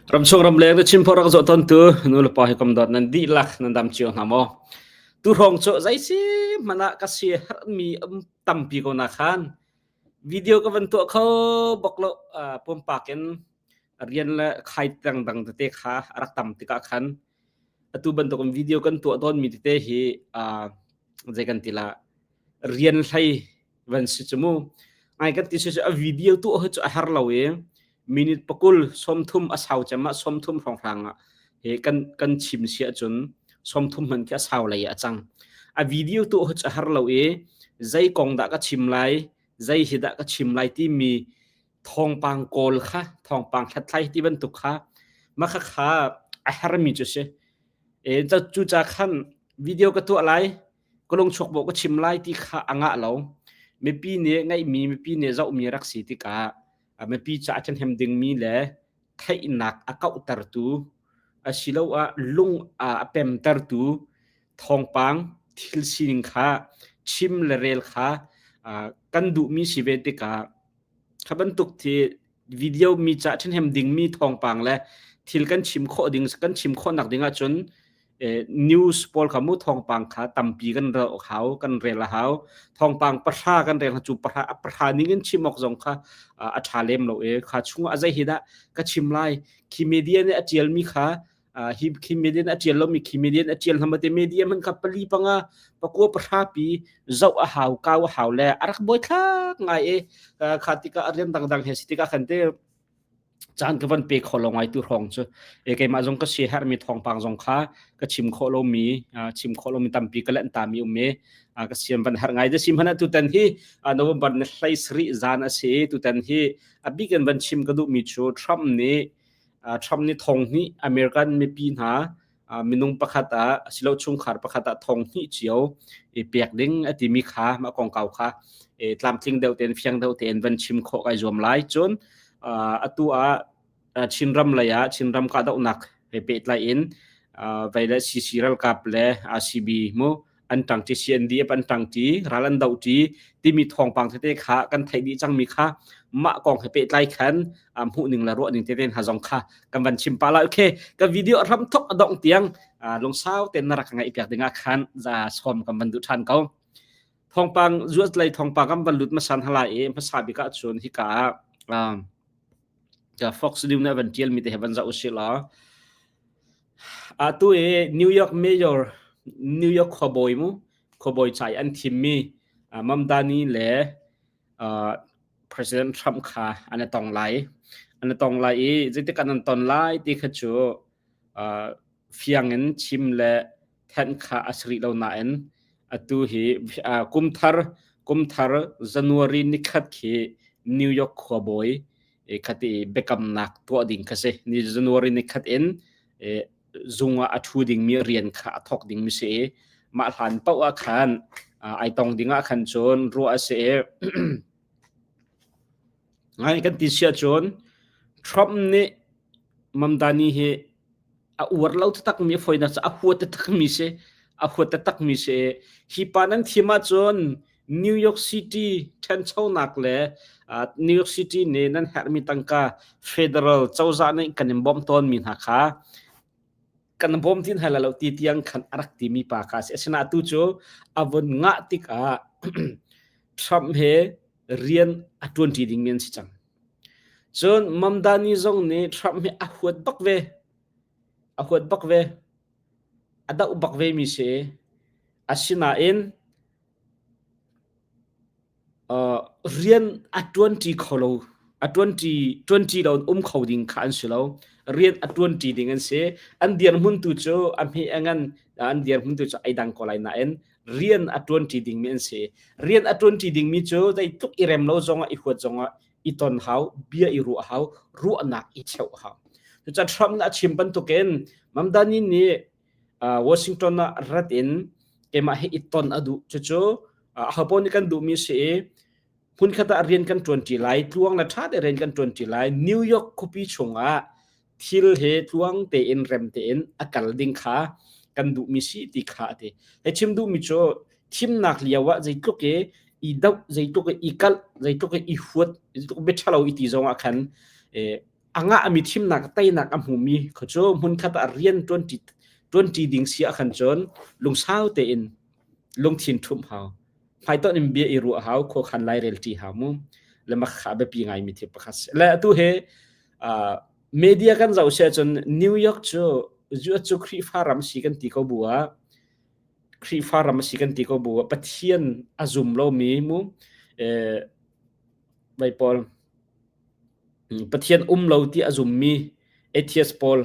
Ramchung ramleng na chimphor rak zawh tawntu nulepa hi kom dawt nan dihlak nan dam cio hna maw? Tu hrawng cu zeisi hmanh ah ka si herhmi um tampi ko na khan video ka van tuah kho bak lo pumpak in rian le khai dangdang tete kha a rak tam tikah khan atu bantukin video kan tuah tawnmi tete hi zei kan ti la rian hlei van si cu mu ngai kan ti cu a video tu hi cu a har lo i minute pakul 30 a sau cem ah 30 hrawnghrang ah he kan kan chim si ahcun 30 hman khi a sau lei a cang a video tu hi cu a har lo i zei kong dah ka chim lai zei hi dah ka chim lai timi thawngpang kawl kha thawngpang hlathlai ti bantuk kha mah kha kha a hermi cu si e cu ca khan video ka tuah lai ka lungchuak bawh ka chim lai ti kha a ngah lo. Mipi nih ngaihmi, mipi nih zohmi rak si tikah mipi caah ṭhahnem dingmi le theihnak a kauhtertu asiloah lung a pemtertu thawngpang thil sining kha chim le rel kha kan duhmi si ve tikah Kha bantuk thi video mi ca ṭhahnem dingmi thawngpang le thil kan chim khawh ding kan chim khawhnak ding ahcun news pawl kha mu thawngpang kha tampi kan rel awk hau kan rel a hau thawngpang pahra kan rel cu pahra a pahra ning in chim awk zong kha a ṭha lem lo i kha chungah a zei hi dah ka chim lai khi media nih a ṭialmi kha hi khi media a ṭial lomi khi media a ṭial hna te media man kha pali panga pakua pahra pi zoh a hau kau a hau le a rak buai thlak ngai i kha tikah a rian dangdang he si tikah khan te caan ka van pe kho lo ngai tu hrawng cu e keimah zong ka si herhmi thawngpang zong kha ka chim khawh lomi chim khawh lomi tampi ka lanh ta mi um i ka siam van har ngai de sim hana tutan hi November ni hlei sarih zan a si tutan hi a bik in van chim ka duhmi cu Trump nih Trump nih thong hnih American mipi hna minung pakhat ah asilo chungkhar pakhat ah thong hnih cio i pek ding a timi kha mah kongkau kha tlamtling deuh tein fiang deuh tein van chim khawh kai zuam lai cun atu ah Chinram lei ah Chinram kahdohnak he pehtlai in vei le CC ralkap le RCB mu an ṭangṭi CNDF an ṭangṭi ral an dohṭi timi thawngpang tete kha kan theih dih cangmi kha mah kong he pehtlai khan hmuh ning le ruah ning tete hna zong kha kan van chim pa lai okay ka video a hram thok a dongh tiang lungsau ten na rak ngaih piak dingah khan za som kan van duh ṭhan ko thawngpang zuat lei thawngpang kan van lut hmasa hna lai i hmasa bik ah cun hika ah Fox News nih van ṭialmi te he van zoh usih law Atu i New York Mayor, New York khuabawi mu, khuabawi ca i an thimmi Mamdani le President Trump kha an i tong lai. An i tong lai i zeitik ah nan ton lai ti kha cu fiang in chim le thanh kha a si rih lo nain atu hi kumthar kumthar January nikhat khi New York khuabawi khati biakamnak tuah ding kha si. Ni January nikhat in zung ah a ṭhu dingmi rian kha a thawk dingmi si i mah hlan paoh ah khan ai tong ding ah khan cun ruah a si i ngai kan ti sia cun Trump nih Mamdani hi a uar lo taktakmi a fawinak cu a hua taktakmi si a hua taktakmi si hi pa nan thim ahcun New York City ṭhanchonak le New York City nih nan herhmi tangka federal cozah nih kan in bawmh tawnmi hna kha kan bawm tin hal lo ti tiang khan a rak timi pa kha si asinain atu cu a vun ngah tikah Trump he rian a ṭuanṭi dingmi an si cang. Cun Mamdani zong nih Trump hi a huat bak ve. A huat bak ve. A doh bak ve mi si. Asinain rian a ṭuanṭi kho lo. A ṭuanṭi ṭuanṭi lo in um kho ding kha an si lo. Rian a ṭuanṭi ding an si. An dirhmun tu cu a hme a ngan an dirhmun tu cu ai dang ko lai nain rian a ṭuanṭi dingmi an si. Rian a ṭuanṭi dingmi cu zeitluk i rem lo zongah i huat zongah i ton hau, bia i ruah hau, ruahnak i cheuh hau. Cucaah Trump nih a chim bantukin Mamdani nih Washington ah rat in keimah hi i ton a duh. Cucu aho nih kan duhmi si i hmunkhat ah rian kan ṭuanṭi lai, tluang le ṭha te rian kan ṭuanṭi lai. New York khuapi chungah thil he tluang tein rem tein a kal ding kha kan duhmi si ti kha a ti. Hei chim duhmi cu thimnak lio ah zeitluk i i doh, zeitluk i i kalh, zeitluk i i huat, zeitluk biaṭhalo i ti zong ah khan eh, A ngahmi thimnak teinak a hmumi kha cu hmunkhat ah rian ṭuanṭi ṭuanṭi ding si ahkhan cun lungsau tein lungthin ṭhumh hau. Hmaitonh in bia i ruah hau, khuakhan lairel ṭi hau mu. Le mah kha a biapi ngaimi thil pakhat si. Le atu hi media kan zoh si ahcun New York cu US cu Khrihfa ram si kan ti ko bu ah Khrihfa ram a si kan ti ko bu ah Pathian a zum lomi mu vai pawl Pathian um lo ti a zummi atheist pawl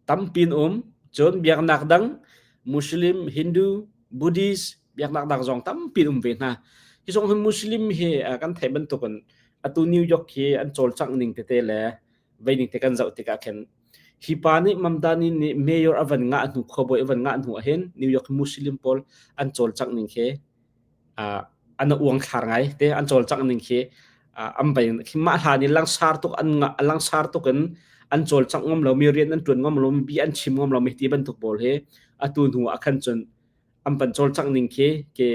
tampi an um. Cun biaknak dang Muslim, Hindu, Buddhist biaknak dang zong tampi an um ve hna. Hi zong hi Muslim hi kan theih bantukin atu New York hi an cawlcangh ning tete le vei ning te kan zoh tikah khin hi pa nih Mamdani nih mayor a van ngah hnu khuabawi a van ngah hnu ah hin New York Muslim pawl an cawlcangh ning khi an uangthlar ngai te an cawlcangh ning khi an bei khi mah hlan in langsar tuk an langsar tuk in an cawlcangh ngam lomi rian an ṭuan ngam lomi bia an chim ngam lomi ti bantuk pawl hi atu hnu ah khan cun an van cawlcangh ning khi ke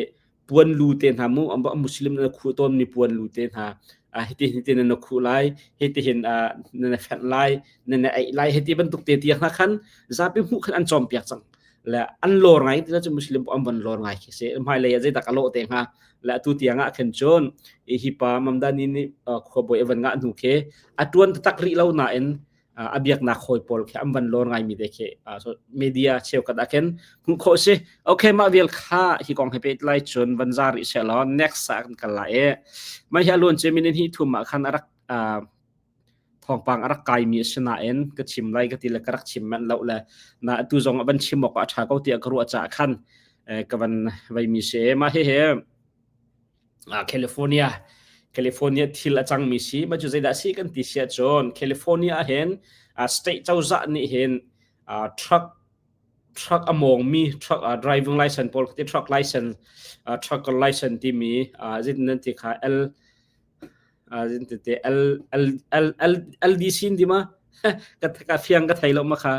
puan lu te hna mu muslim na khuh tawn mi puan lu te hna hiti hiti na khuh lai hiti hin na fenh lai na eih lai hiti bantuk te tiang hna khan zapi hmuh khan an cawmpiak cang le an lor ngai ti cu muslim an van lor ngai khi si hmailei ah zeidah ka lawh te hnga le atu tiang ah khin cun hi pa Mamdani nih khuabawi a van ngah hnu khi a tuan tak rih lo nain a biaknak hawi pawl khi an van lor ngai mi te khi media cheukhat ah khin hmuh khawh si okay mah vial kha hi kong he pehtlai cun van za rih se law next ah kan kal lai e mai hi alun che min hi thum ah khan a rak thawngpang a rak kaimi a si nain ka chim lai ka ti le ka rak chim manh lo le na atu zong a van chim awk a ṭha ko tiah ka ruah caah khan ka van veimi si. Mah hihi California California thil a cangmi si. Mah cu zeidah si kan ti si ahcun California ah hin state cozah nih hin truck truck a mawngmi truck driving license pawl ti truck license trucker license timi zeitin nan ti kha L tete L L L L LDC in di ma ka ka fiang ka thei lo ma kha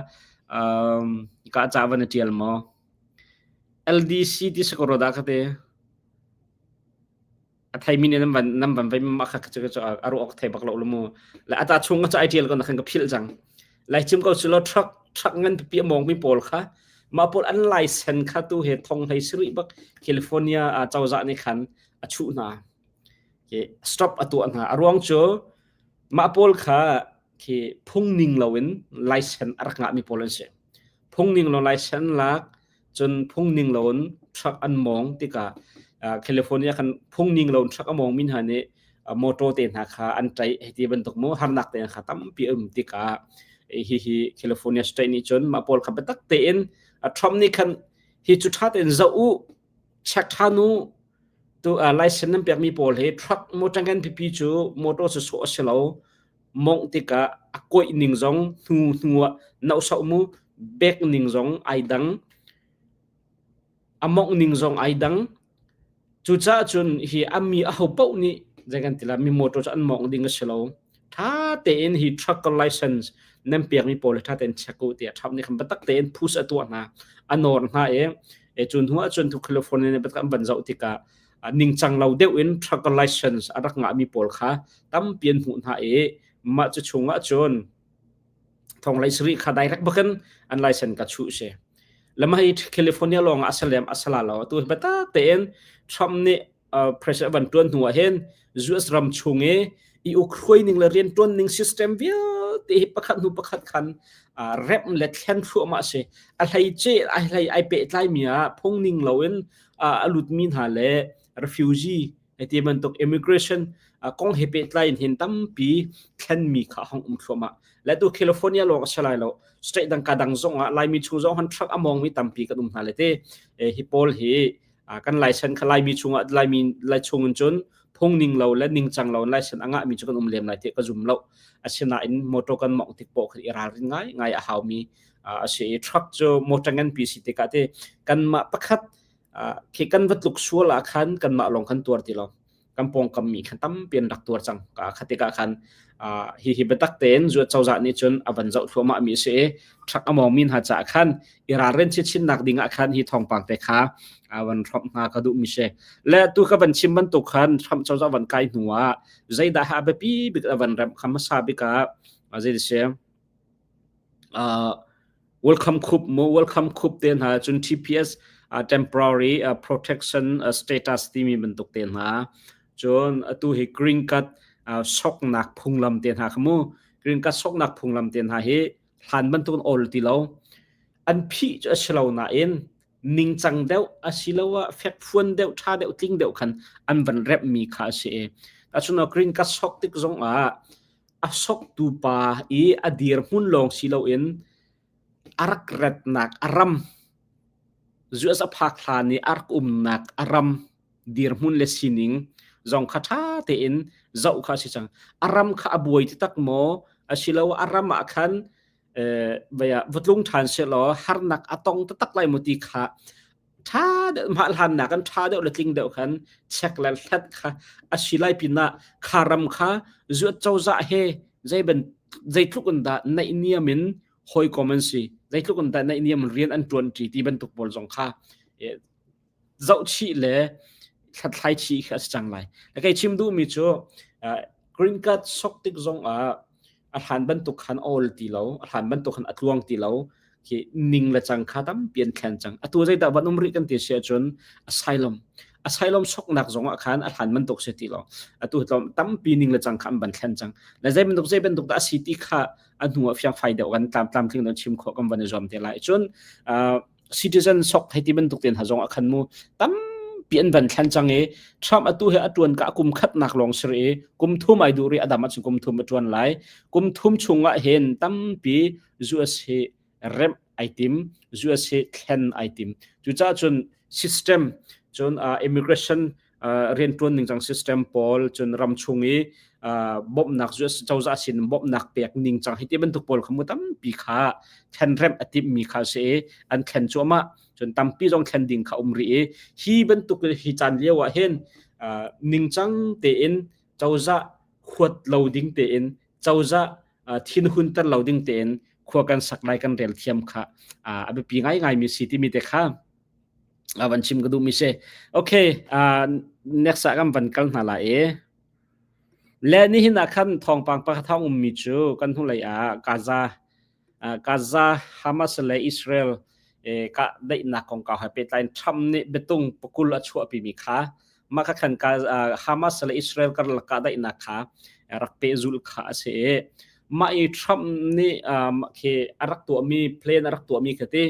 um ka cha van tial mo LDC ti sakoro da ka te a thei mi nan van nan van vai ma kha chu chu aru ok thei bak lo mu la ata chung ka cha ai tial ko na khan ka phil chang lai chim ko chu lo truck truck ngan pi mong mi pawl kha ma pawl an license kha tu he thong hlei siri bak California a chawza ni khan a chu na stop a tuah hna. A ruang cu mah pawl kha khi phung ning loin license a rak ngahmi pawl an si. Phung ning lo license lak cun phung ning loin truck an mawng tikah California khan phung ning loin truck a mawngmi hna nih motor te hna kha an ṭaih hei ti bantuk mu harnak te kha tampi a um tikah hihi California state nih cun mah pawl kha biatak tein Trump nih khan hi cu ṭha tein zoh u check ṭhan u Tu license nan pekmi pawl hi truck motor ngan pipi cu motor cu sawh a si lo. Mongh tikah a kuaih ning zong hnu hnu ah nohsoh mu bek ning zong ai dang. A mongh ning zong ai dang. Cucaah cun hi a mi aho paoh nih zei kan ti la mi motor cu an mawngh ding a si lo. Ṭha tein hi trucker license nan pekmi pawl hi ṭha tein check u tiah Trump nih khan biatak tein push a tuah hna. A nawr hna i E cu hnu ahcun tu California nih biatak an van zoh tikah ningcang lo deuh in trucker license a rak ngahmi pawl kha tampi an hmuh hna i mah cu chung ahcun thong lei sarih kha direct bakin an license ka chuh si. Lama hi California lawng ah a salem a sala lo. Atu biatak tein Trump nih president van tuan hnu ah hin US ram chung i i uk hruai ning le rian tuan ning system vialte hi pakhat hnu pakhat khan rep le thlen thluahmah si a hlei ce a hlei ai pehtlai mi ah phung ning loin a lut mi hna le refugee ti bantuk immigration kong he pehtlai in hin tampi thlen mi kha hong um thluahmah le tu California lawng a si lai lo state dang ka dang zong ah Laimi chung zong han truck a mong mi tampi kan um hna le te hi pawl hi kan license kha Laimi chungah Laimi lai chung in cun phung ning lo le ningcang lo license a ngahmi cu kan um lem lai ti ka zum lo. Asinain motor kan mawngh tik poh khan i ralrin ngai ngai a haumi a si i truck cu motor nganpi si tikah te kanmah pakhat khi kan va tluk sual ah khan kanmah lawng kan tuar ti lo. Kan pawngkam mi khan tampi an rak tuar cang. Ka kha tikah khan hi hi biatak tein zuat cozah nih cun a van zoh thluahmah mi a si i truck a mawng mi hna caah khan i ralrin chinchin nak ding ah khan hi thawngpang te kha a van hrawmh hna ka duh mi si. Le tu ka van chim bantuk khan Trump cozah van kai hnu ah zeidah a biapi bik a van remh kha hmasa bik ah zei si welcome coup mu welcome coup te hna cun TPS temporary protection status timi bantuk te hna cun atu hi green card soknak phunglam te hna kha mu green card soknak phunglam te hna hi hlan bantuk in ol ti lo an phih cu a si lo nain ningcang deuh asiloah fekfuan deuh ṭha deuh tling deuh khan an van remhmi kha a si i ahcun green card sok tik zong ah a soktu pa i a dirhmun lawng si loin a rak ratnak a ram US a phak hlan i a rak umnak a ram dirhmun le sining zong kha ṭha tein zoh kha a si cang. A ram kha a buai taktak maw asiloah a ram ah khan va tlung ṭhan sehlaw harnak a tong taktak lai maw ti kha ṭha deuh mah hlannak kan ṭha deuh le tling deuh khan check le hlat kha a si lai pinah kha ram kha zuat cozah he zei ban zeitluk in dah naihniam in hawikom an si zeitluk in dah naihniam in rian an ṭuan ṭi ti bantuk pawl zong kha zohchih le hlathlai chih khi a si cang lai. Le kei chim duhmi cu green card sok tik zong ah a hlan bantuk khan a ol ti lo, a hlan bantuk khan a tluang ti lo. Khi ning le cang kha tampi an thlen cang. Atu zeidah van um rih kan ti si ahcun asylum. Asylum soknak zong ah khan a hlan bantuk si ti lo. Atu tampi ning le cang kha an van thlen cang. Le zei bantuk zei bantuk dah a si ti kha a hnu ah fiangfai deuh kan tlam tlamtling don chim khawh kan van i zuam te lai. Cun citizen sok hei ti bantuk ten ha zong a khan mu tampi an van thlan cang i Trump atu he a tuan ka kum khatnak lawng sir i kum thum ai duh ri adam ahcun kum thum a tuan lai kum thum chungah hin tampi US hi remh ai tim US hi thlen ai tim cucaah cun system cun immigration rianṭuan ningcang system pawl cun ram chung i bawmhnak US cozah sin bawmhnak pek ningcang hi ti bantuk pawl kha mu tampi kha thlenremh a timhmi kha si i an thlen cuahmah cun tampi zong thlen ding kha um rih i hi bantuk hi caan lio ah hin ningcang tein cozah huat lo ding tein cozah thinhunter lo ding tein khua kan sak lai kan rel thiam kha a biapi ngaingai mi si timi te kha van chim ka duhmi si. Okay, next ah kan van kal hna lai i le nihin ah khan thawngpang pakhat a ummi cu kan hnulei ah Gaza Gaza Hamas le Israel kah daihnak kongkau he pehtlai in Trump nih biatung pakul a chuahpimi kha mah kha khan Hamas le Israel karlak kahdaihnak kha rak pehzulh kha a si i mah i Trump nih khi a rak tuahmi plan a rak tuahmi kha ti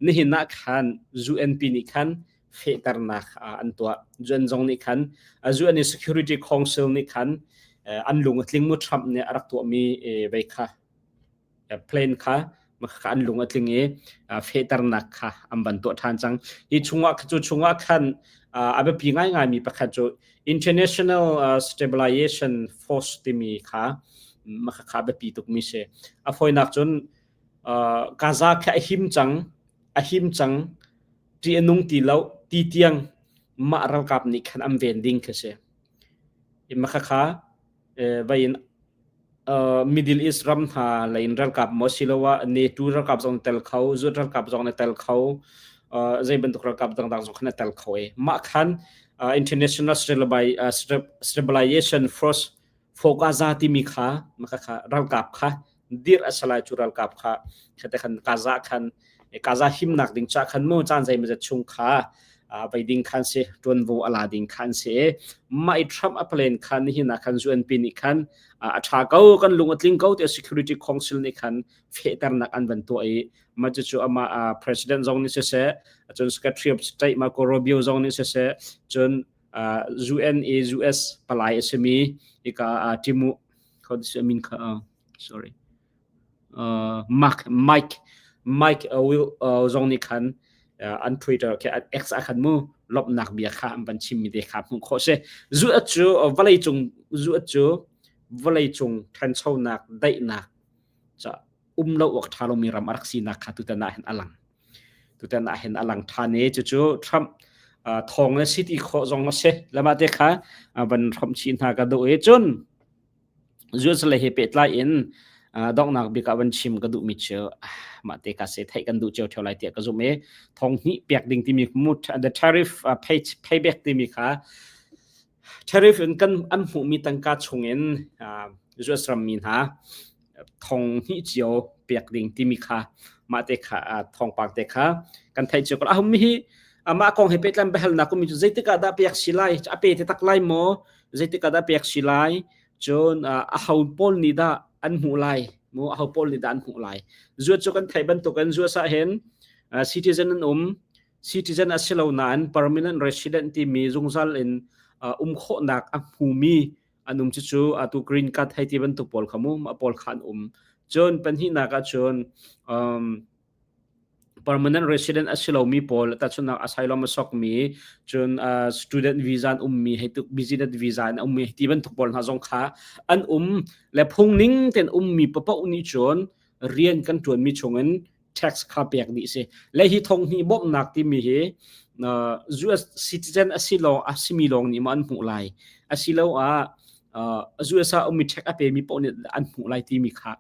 nihin ah khan UNP nih khan fehternak an tuah UN zong nih khan UN Security Council nih khan an lung a tling mu Trump nih a rak tuahmi vei kha plane kha kha an lung a tling i fehternak kha an van tuah ṭhan cang. Hi chungah cu chungah khan a biapi ngaingaimi pakhat cu International Stabilization Force timi kha kha biapi tukmi si. A fawinak cun Gaza kha a him cang, a him cang, ṭih a nung ti lo ti tiang mah ralkap nih khan an ven ding khi si. Mah kha vai in Middle East ram hna lei in ralkap maw siloah NATO ralkap zong tel kho, zuat ralkap zong na tel kho, zei bantuk ralkap dangdang zong khan na tel kho i mah khan International Stabilization Force for Gaza timi kha mah kha ralkap kha dirh a si lai cu ralkap kha khate khan Gaza khan Gaza himnak ding cha khan mu caan zeimawzat chung kha vei ding khan si tuanvo a la ding khan si mah i Trump a plan khan nihin ah khan UNP nih khan a tha ko kan lung a tling ko ti Security Council nih khan fehternak an van tuah i mah cucu amah president zong nih siseh cun Secretary of State Marco Rubio zong nih siseh cun UN i US palai a simi ika Timu how to say min kha sorry Mark Mike Mike Will zong nih khan an Twitter ke X ah khan mu lawmhnak bia kha an van chimmi te kha hmuh khawh si zu cu vawlei cung zu cu vawlei cung ṭhanchonak daihnak ca um lo awk ṭha lomi ram a rak sinak kha tutan ah hin a lang tutan ah hin a lang ṭhan i cucu Trump Thawng le si ti khawh zong a si. Le mah te kha van hrawmh chih hna ka duh i cun US le he pehtlai in donghnak bik ah van chim ka duhmi cu mah te ka se theih kan duh cio theo lai tiah ka zumh i thong hnih pek ding timi mut the tariff pay payback timi kha tariff in kan an hmuhmi tangka chungin US rammi hna thong hnih cio pek ding timi kha mah te kha thawngpang te kha kan theih cio ko ahum mi hi mah kong he pehtlain biahalnak ummi cu zeitik ah dah pek si lai a pe te tak lai maw zeitik ah dah pek si lai cun a ho pawl nih dah an hmuh lai mu a ho pawl nih dah an hmuh lai zuat cu kan theih bantukin zuat ah hin citizen an um citizen a si lo nain permanent resident timi zungzal in um khawhnak a hmumi an um cucu atu green card hei ti bantuk pawl kha mu mah pawl kha an um cun pahnihnak ah cun um, permanent resident a si lomi pawl tahchunhnak asylum a sokmi cun uh, student visa an ummi hei tuk business visa an ummi ti bantuk pawl hna zong kha an um le phung ning ten ummi papoh nih cun rian kan tuanmi chungin tax kha pek dih si le hi thong hnih bawmhnak timi hi uh, US citizen a si lawng a simi lawng nih ma an hmuh lai asiloah uh, US ah ummi tax a pemi paoh nih an hmuh lai timi kha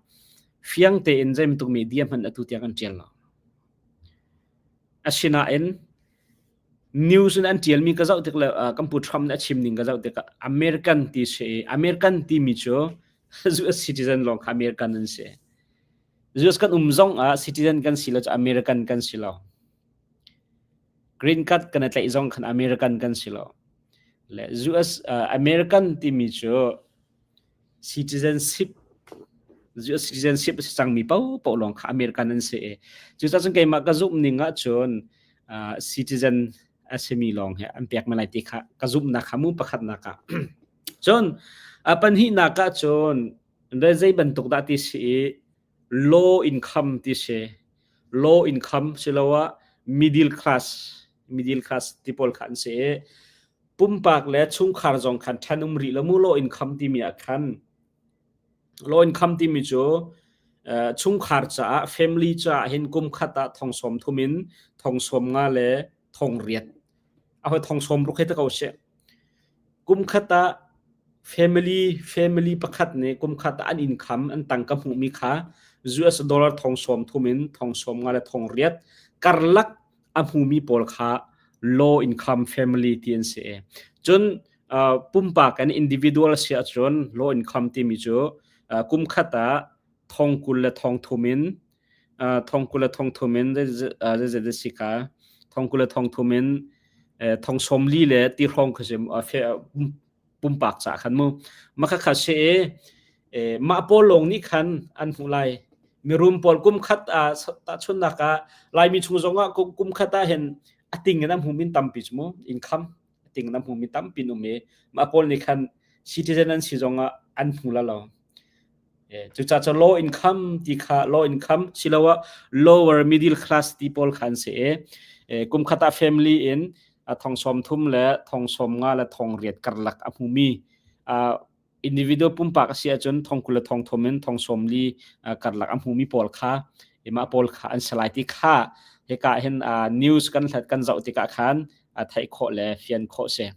fiang tein zei bantuk media hmanh atu tiang an ṭial lo. Asinain news in an ṭialmi ka zoh tik le uh, kan pu Trump nih a chim ning ka zoh tikah American ti si American timi cu US citizen lawng kha American an si. US kan um zong ah citizen kan si lo cu American kan si lo. Green card kan i tlaih zong khan American kan si lo. Le US uh, American timi cu citizenship US citizenship a si cangmi paohpaoh lawng kha American an si i cucaah cun keimah ka zumh ning ahcun uh, citizen a simi lawng hi an pek me lai ti kha ka zumhnak kha mu pakhatnak ah cun a pahnihnak ah cun zei bantuk dah ti si i low income ti si low income siloah middle class middle class ti pawl kha an si i pumpak le chungkhar zong khan ṭhen um rih lo mu low income timi ah khan low income timi cu chungkhar caah family caah hin kum khat ah thong sawm thum in thong sawm nga le thong riat a hoi thong sawm ruk he te ko she kum khat ah family family pakhat nih kum khat ah an income an tangka hmuhmi kha US dollar thong sawm thum in thong sawm nga le thong riat karlak a hmumi pawl kha low income family ti an si. Cun uh, pumpak an individual si ahcun low income timi cu uh, kum khat ah thong kul le thong thum in uh, thong kul le thong thum in zeizat si ka thong kul le thong thum in thong sawm li le ti hrawng kha si pumpak ca khan mu maka kha se e mah pawl lawng nih khan an hmuh lai mirum pawl kum khat a tahchunnak ah laimi chung zong ah kum khat ah hin a ting in an hmu min tampi chu mu income a ting in an hmu mi tampi um i mah pawl nih khan citizen an si zong ah an hmu la lo Cucaah cu low income ti kha low income siloah lower middle class ti pawl kha an si i kum khat ah family in thong sawm thum le thong sawm nga le thong riat karlak a hmumi individual pumpak a si ahcun thong 20 le thong thum in thong sawm li karlak a hmumi pawl kha mah pawl kha an si lai ti kha hika hin news kan hlat kan zoh tikah khan theih khawh le fian khawh si.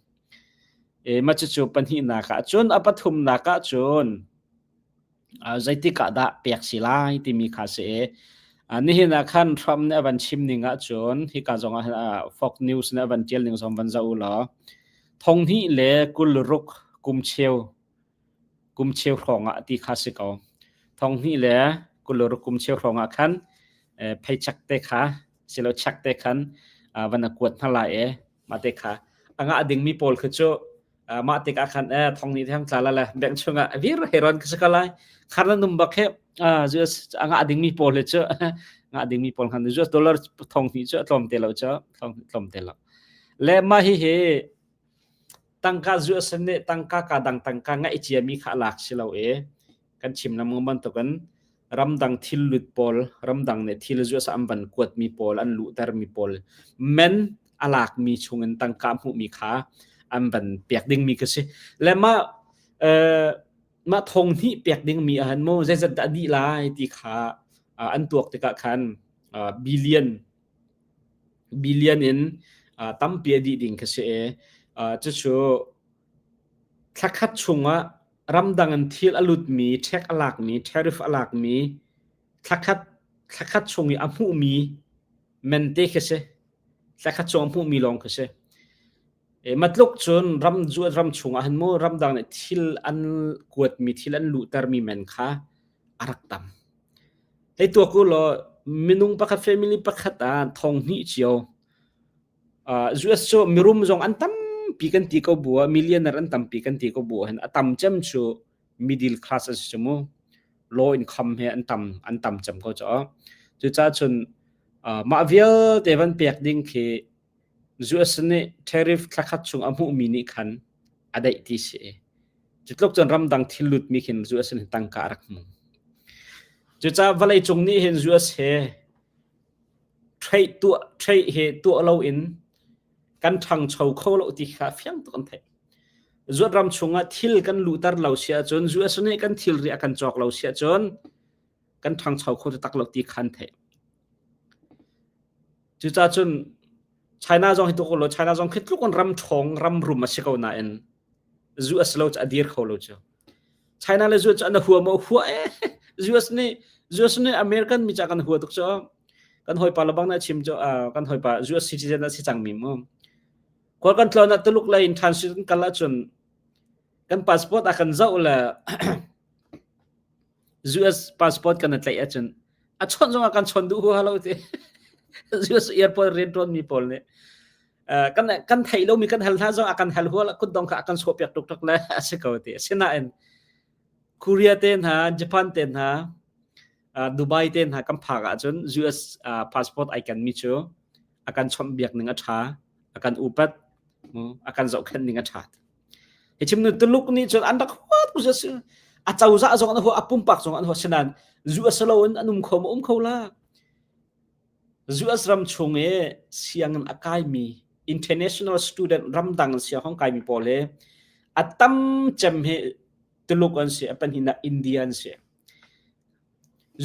Mah cucu pahnihnak ah cun a pathumnak ah cun zeitik ah dah pek si lai timi kha si i nihin ah khan Trump nih a van chim ning ahcun hika zong ah hin Fox News nih a van ṭial ning zong van zoh u law thong hnih le 26 kum cheu kum cheu hrawng ah ti kha si ko. Thong hnih le 26 kum cheu hrawng ah khan paycheck te kha silo check te khan van a kuat hna lai i mah te kha a ngah dingmi pawl kha cu mah tikah khan eh thong ni thang tla la le bank chungah vir heron ka saka lai khar na num bak he US a ngah dingmi pawl le cu ngah dingmi pawl khan US dollar thong ni cu tlawm te lo cu tlawm te lo le mah hi hi tangka US nih tangka ka dang tangka ngaih cia mi kha lak si lo e kan chim lengmang bantukin ramdang thil lut pawl ramdang nih thil US an van kuatmi pawl an luhtermi pawl men a lakmi chungin tangka hmuhmi kha an van pek dingmi ka si le mah mah thong hnih pek dingmi ahhan mu zeizat dah dih lai ti kha an tuak tikah khan billion billion in Tampi a dih ding khi si i cucu thlakhat chungah ramdang in thil a lutmi, tax a lakmi, tariff a lakmi thlakhat thlakhat chung i a hmuhmi men te khi si. Thlakhat chung a hmuhmi lawng khi si. E, matluk cun ram ram chungah hin mu ramdang nih thil an kuatmi thil an luhtermi men kha a rak tam. Hei tuak u law minung pakhat family pakhat ah thong hnih cio uh, US cu mirum zong an tampi kan ti ko bu ah millionaire an tampi kan ti ko bu ah hin a tam cem cu middle class an si cu mu low income he an tam an tam cem ko cu cucaah cun uh, mah vialte van pek ding khi US nih tariff thlakhat chung a hmuhmi nih khan a daih ti si. Cutluk cun ramdang thil lutmi khin US nih tangka a rak hmu. Cucaah vawleicung nih hin US he trade tuah trade he tuah loin kan ṭhangcho kho lo ti kha fiang tuk an theih. Zuat ram chungah thil kan luhter lo si ahcun US nih kan thilri a kan cawk lo si ahcun kan ṭhangcho kho taktak lo ti kha an theih. Cucaah cun China zong hi tuk law China zong khi tluk in ram ṭhawng ram rum a si ko nain US lo cu a dir kho lo cu. China le US cu an hua maw hua eh US nih US nih American mi ca kan hua tuk cu kan hawipa lebang na chim cu kan hawipa US citizen a si cang mi mu. Khual kan tlawn ah Tuluk lei in transit kan kal ahcun kan passport a kan zoh le US passport kan i tlaih ahcun a chawnh zongah kan chawn duh huaha lo ti US airport rianṭuan mi pawl nih kan kan theih lomi kan hal hna zong a kan hal hual kutdong kha a kan sawh piak tuk le a si ko ti asinain Korea te hna Japan te hna Dubai te hna kan phak ahcun US passport ai ken mi cu a kan chawnh biak ning a ṭha a kan upat a kan zohkhenh ning a ṭha Hi chim nu Tuluk nih cun an rak huat ku si a cozah zong an hua a pumpak zong an hua sinan US lo in an um kho ma um kho la US ram chung i sianginn a kaimi international student ramdang siang kaimi pawl hi a tam cem hi Tuluk an si a pahnihnak India an si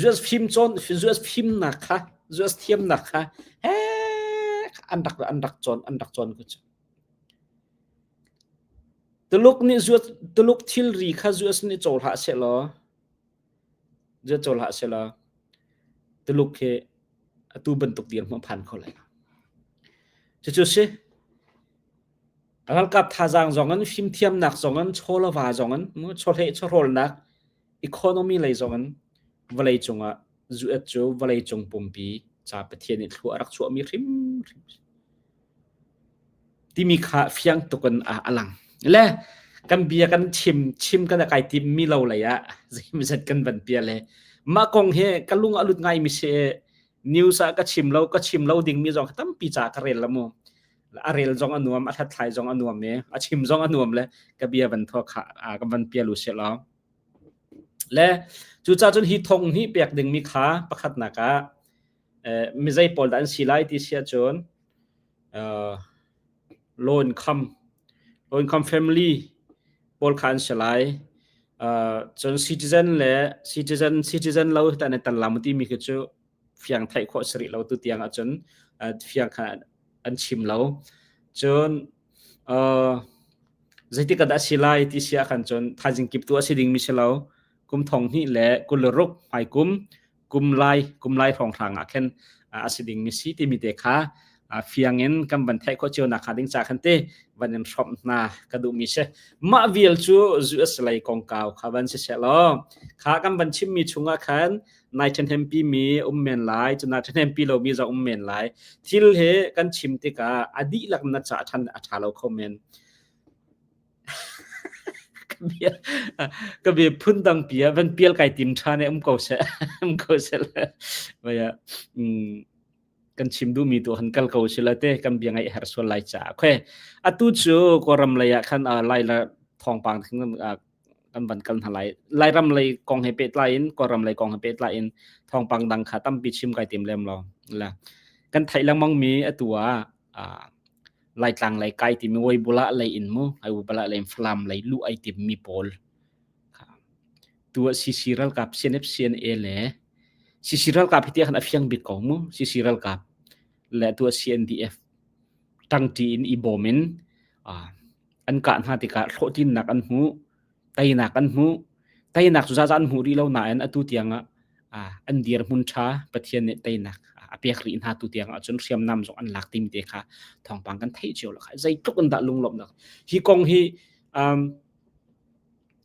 US fim cawn US fimnak kha US thiamnak kha he an rak an rak cawn an rak cawn ku cu Tuluk nih Tuluk thilri kha US nih caw hlah sehlaw caw hlah sehlaw Tuluk hi atu bantuk dirhmun a phan kho lai lo. Cucu si ralkap thazaang zong in fimthiamnak zong in chawlava zong in chawhleh chawhrawlnak economy lei zong in vawleicung ah US cu vawleicung pumpi ca Pathian nih thlua a rak chuahmi hrimhrim timi kha fiang tuk in a lang. Le kan bia kan chim chim kan kai tim mi lo lei ah zeimazat kan van pia le mah kong hi ka lung a lut ngai mi si news ah ka chim lo ka chim lo ding mi zong tampi ca ka rel la mu a rel zong a nuam a hlathlai zong a nuam i a chim zong a nuam le ka bia van tho kha ka van pial u sih law le cucaah cun hi thong hi pek ding mi kha pakhatnak ah mizei pawl dah an si lai ti si ahcun low income low income family pawl kha an si lai cun citizen le citizen citizen lo ta ne tal lam ti mi khi cu fiang theih khawh si rih lo tu tiang ahcun fiang kha an chim lo cun zeitik ah dah si lai ti si ahkhan cun thaizing kip tu a si ding mi si lo kum thong hnih le 26 hmai kum kum lai kum lai hrawnghrang ah khin a si ding mi si timi te kha fiang in kan van theih khawh cio nak hnga ding ca khan te van in hrawmh hna ka duh mi si mah vial cu US lei kongkau kha van si seh law kha kan van chim mi chungah khan nai ṭhahnem pi mi um men lai cu na ṭhahnem pi lo mi zong um men lai thil he kan chim tikah a dihlak na ca ṭhan a ṭha lo kho men ka bia phun dang pi ah van pial kai tim ṭhan e um ko seh um ko seh le vaya kan chim duhmi tu han kal ko si la te kan bia ngaih her sual lai ca khe atu cu kawlram lei ah khan lai la thawngpang kan van kal hna lai lairam lei kong he pehtlai in kawlram lei kong he pehtlai in thawngpang dang kha tampi chim kai tim lem lo la kan theih lengmang mi atu ah Laitlang lei kai timi Weibulah lei in mu Weibulah lei in Falam lei luh ai tim mi pawl tu ah CC ralkap CNF CNA le CC ralkap hi tiah khan a fiang bik ko mu CC ralkap le tu ah CNDF. ṭangṭi in i bawm in an kah hna tikah hlawhtlinnak an hmu, teinak an hmu. Teinak cu zaza an hmuh rih lo nain atu tiang ah an dirhmun ṭha Pathian nih teinak a pek rih hna tu tiang ahcun hriamnam zong an lak timi te kha thawngpang kan theih cio lo kha zeitluk in dah lunglawmhnak hi kong hi um,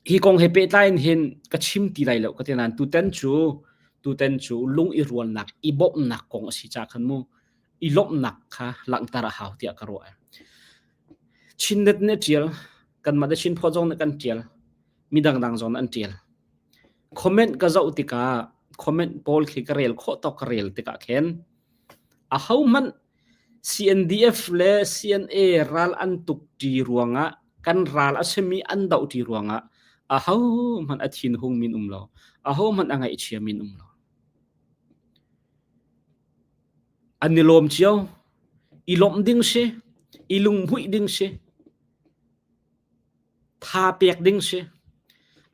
hi kong he pehtlai in hin ka chim ti lai lo ka ti nain tutan cu tutan cu lung i rualnak i bawmhnak kong a si ca khan mu i lawmhnak kha langhter a hau tiah ka ruah. Chinnet nih a ṭial, kanmah The Chin Post zong nih kan ṭial, mi dangdang zong nih an ṭial. Comment ka zoh tikah comment pawl khi ka rel khawh tawk ka rel tikah khin ahohmanh CNDF le CNA ral an tuk ṭi ruangah kan ral a simi an doh ṭi ruangah ahohmanh a thinhung min um lo, ahohmanh a ngaihchia min um lo. An i lawm cio. I lawmh ding si, i lunghmuih ding si, tha pek ding si.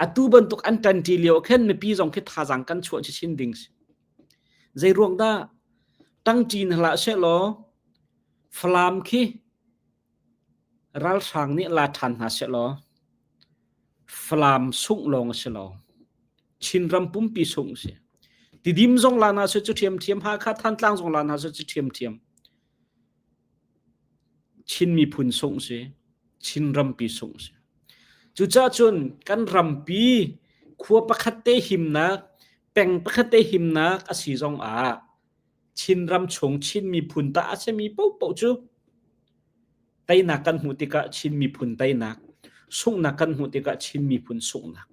Atu bantuk an ṭanṭi lio ah khin mipi zong khi thazaang kan chuah chinchin ding si. Zei ruang dah ṭangṭi hna hlah sehlaw Falam khi Ralhrang nih la ṭhan hna sehlaw Falam sungh lawng a si lo. Chinram pumpi sungh a si. Tidim zong la hna seh cu ṭhiamṭhiam, Hakha Thantlang zong la hna seh cu ṭhiamṭhiam. Chin miphun sungh si, Chin rampi sungh si. Cucaah cun kan rampi khua pakhat te himnak, peng pakhat te himnak a si zong ah Chinram chung Chin miphun ta a simi paohpaoh cu teinak kan hmuh tikah Chin miphun teinak, sunghnak kan hmuh tikah Chin miphun sunghnak.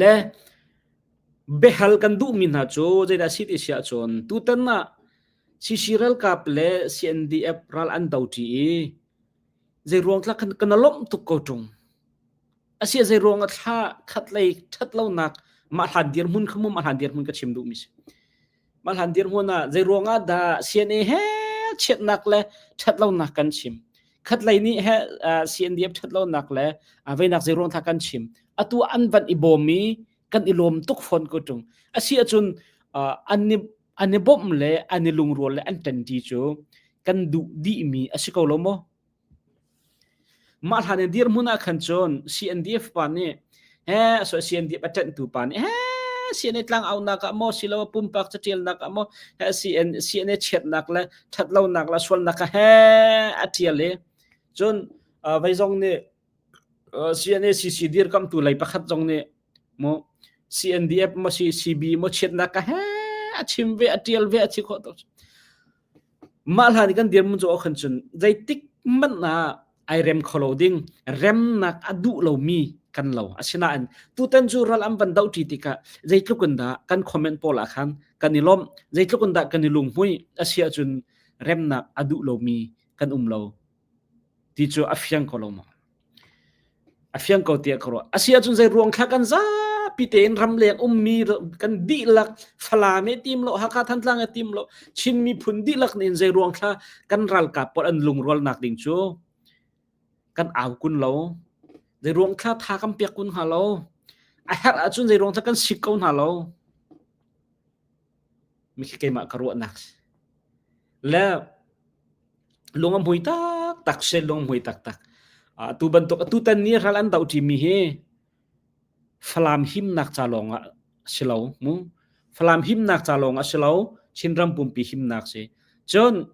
Le biahal kan duhmi hna cu zeidah si ti si ahcun tutan ah CC ralkap le CNDF ral an do ṭi i zeiruang tla kan kan lawmh tuk ko ṭung. Asiah zeiruang ah thla khat lei ṭhat lonak mah hlan dirhmun kha mu mah hlan dirhmun ka chim duhmi si. Mah hlan dirhmun ah zeiruang ah dah CNA he chiatnak le ṭhat lonak kan chim. Khat lei nih he CNDF ṭhat lonak le veinak zeiruang tha kan chim. Atu an van i bawm i kan i lawm tuk fawn ko ṭung. Asi ahcun an i an i bawmh le an i lungrual le an ṭanṭi cu kan duh dihmi a si ko lo maw? Mah hlan in dirhmun ah khan cun CNDF pa nih he so CNDF a ṭanhtu pa nih he CNA tlangaunak ah maw silo pumpak caṭialnak ah maw he CN CNA chiatnak le ṭhatlonak le sualnak ah he a ṭial i cun vei zong nih CNA CC dirkamtu lei pakhat zong nih mu CNDF maw si CB maw chiatnak ah he a chim ve a ṭial ve a thi khawh tuk. Mah hlan i kan dirhmun cu khan cun zeitik hmanh ah ai rem kho lo ding remnak a duh lomi kan lo. Asinain tutan cu ral an van dohṭi tikah zeitluk in dah kan comment pawl ah khan kan i lawmh, zeitluk in dah kan i lunghmuih a si ahcun remnak a duh lomi kan um lo ti cu a fiang ko lo maw? A fiang ko tiah ka ruah. A si ahcun zei ruang thla kan zapi tein ramleng ummi kan dihlak Falam e tim lo, Hakha Thantlang e tim lo, Chin miphun dihlak nih zei ruang thla kan ralkap pawl an lungrualnak ding cu kan au kun lo. Zei ruang thla tha kan pek kun hnga lo. A herh ahcun zei ruang thla kan sik ko hna lo. Mikhi keimah ka ruahnak si. Le lung a hmui taktak si lung a hmui taktak. Atu bantuk atu tan ni ral an doh ṭimi hi Falam himnak ca lawng ah si lo mu. Falam himnak ca lawng ah si lo, Chinram pumpi himnak si. Cun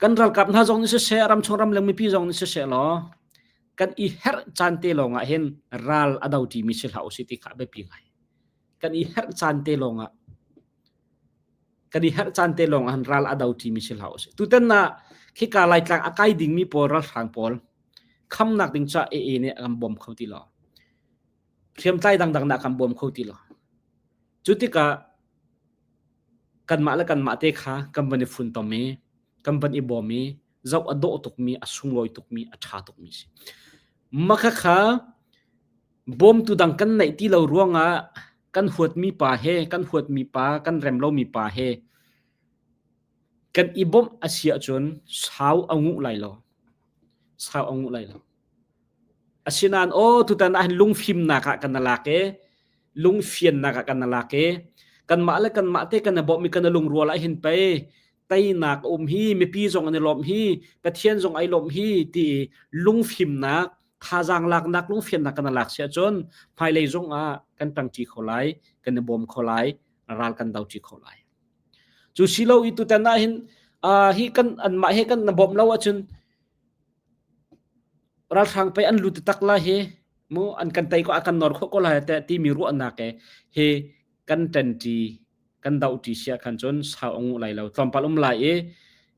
kan ralkap hna zong nih siseh, ramchung ramleng mipi zong nih siseh law kan i herh caan te lawng ah hin ral a do ṭimi si hlah usih ti kha a biapi ngai. Kan i herh caan te lawng ah kan i herh caan te lawng ah ral a do ṭimi si hlah usih. Tutan ah khika Laitlang a kai dingmi pawl ralhrang pawl khamnak ding ca AA nih a kan bawm kho ti lo. Hriamtlai dangdang nih a kan bawm kho ti lo. Cu tikah kanmah le kanmah te kha kan van i funtom i kan van i bawm i zoh a dawh tukmi, a sunglawi tukmi, a ṭha tukmi si. Mah kha Bawmtu dang kan neih ti lo ruangah kan huatmi pa he kan huatmi pa kan rem lomi pa he kan i bawmh a si ahcun sau a nguh lai lo. Sau a nguh lai lo. Asinain aw tutan ah hin lungfimnak ah kan lak i lungfiannak ah kan lak i kanmah le kanmah te kan i bawmh i kan i lungrual ah hin pei. Teinak um hi mipi zong an i lawmh hi Pathian zong ai lawmh hi ti lungfimnak thazaang laknak lungfiannak kan lak si ahcun hmailei zong ah kan ṭangṭi kho lai kan i bawm kho lai ral kan doṭi kho lai. Cu si lo i tutan ah hin hi kan anmah he kan na bawmh lo ahcun ralhrang pei an lut tak la hi mu an kan tei ko a kan nor khawh ko lai te timi ruahnak he hi kan ṭanṭi kan dohṭi sia khan cun sau a nguh lai lo tlawmpal um lai i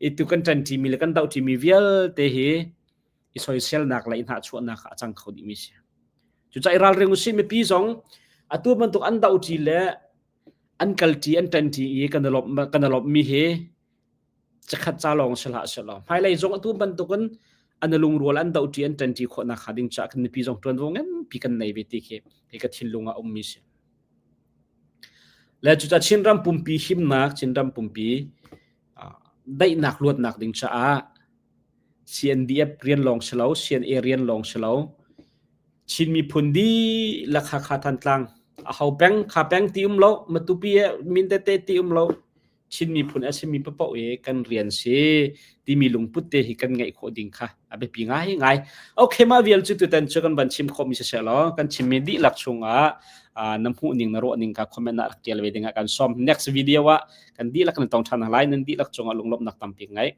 i tu kan ṭanṭi mi le kan dohṭi mi vialte hi i soiselnak le i hnahchuahnak ah a cang kho dih mi si. Cucaah i ralring usih mipi zong atu bantuk an dohṭi le an kalṭi an ṭanṭi i kan i lawmh kan i lawmhmi hi cakhat ca lawng si hlah sehlaw hmailei zong atu bantukin an lungrual an dohṭi an ṭanṭi khawhnak hnga ding caah kan mipi zong ṭuanvo nganpi kan nei ve ti khi hi ka thinlung ah ummi si. Le cucaah Chinram pumpi himnak, Chinram pumpi daihnak luatnak ding caah CNDF rian lawng si lo, CNA rian lawng si lo, Chin miphun dihlak Hakha Thantlang aho peng kha peng ti um lo, Matupi min tete ti um lo, Chin miphun a simi paoh i kan rian si timi lungput te hi kan ngeih khawh ding kha a biapi ngai ngai. Okay, mah vial cu tutan cu kan van chim khawhmi siseh law kan chimmi dihlak chungah na hmuh ning na ruah ning kha comment ah rak tial ve ding ah kan sawm. Next video ah kan dihlak kan tong ṭhan lai nan dihlak cungah lunglawmhnak tampi ngai.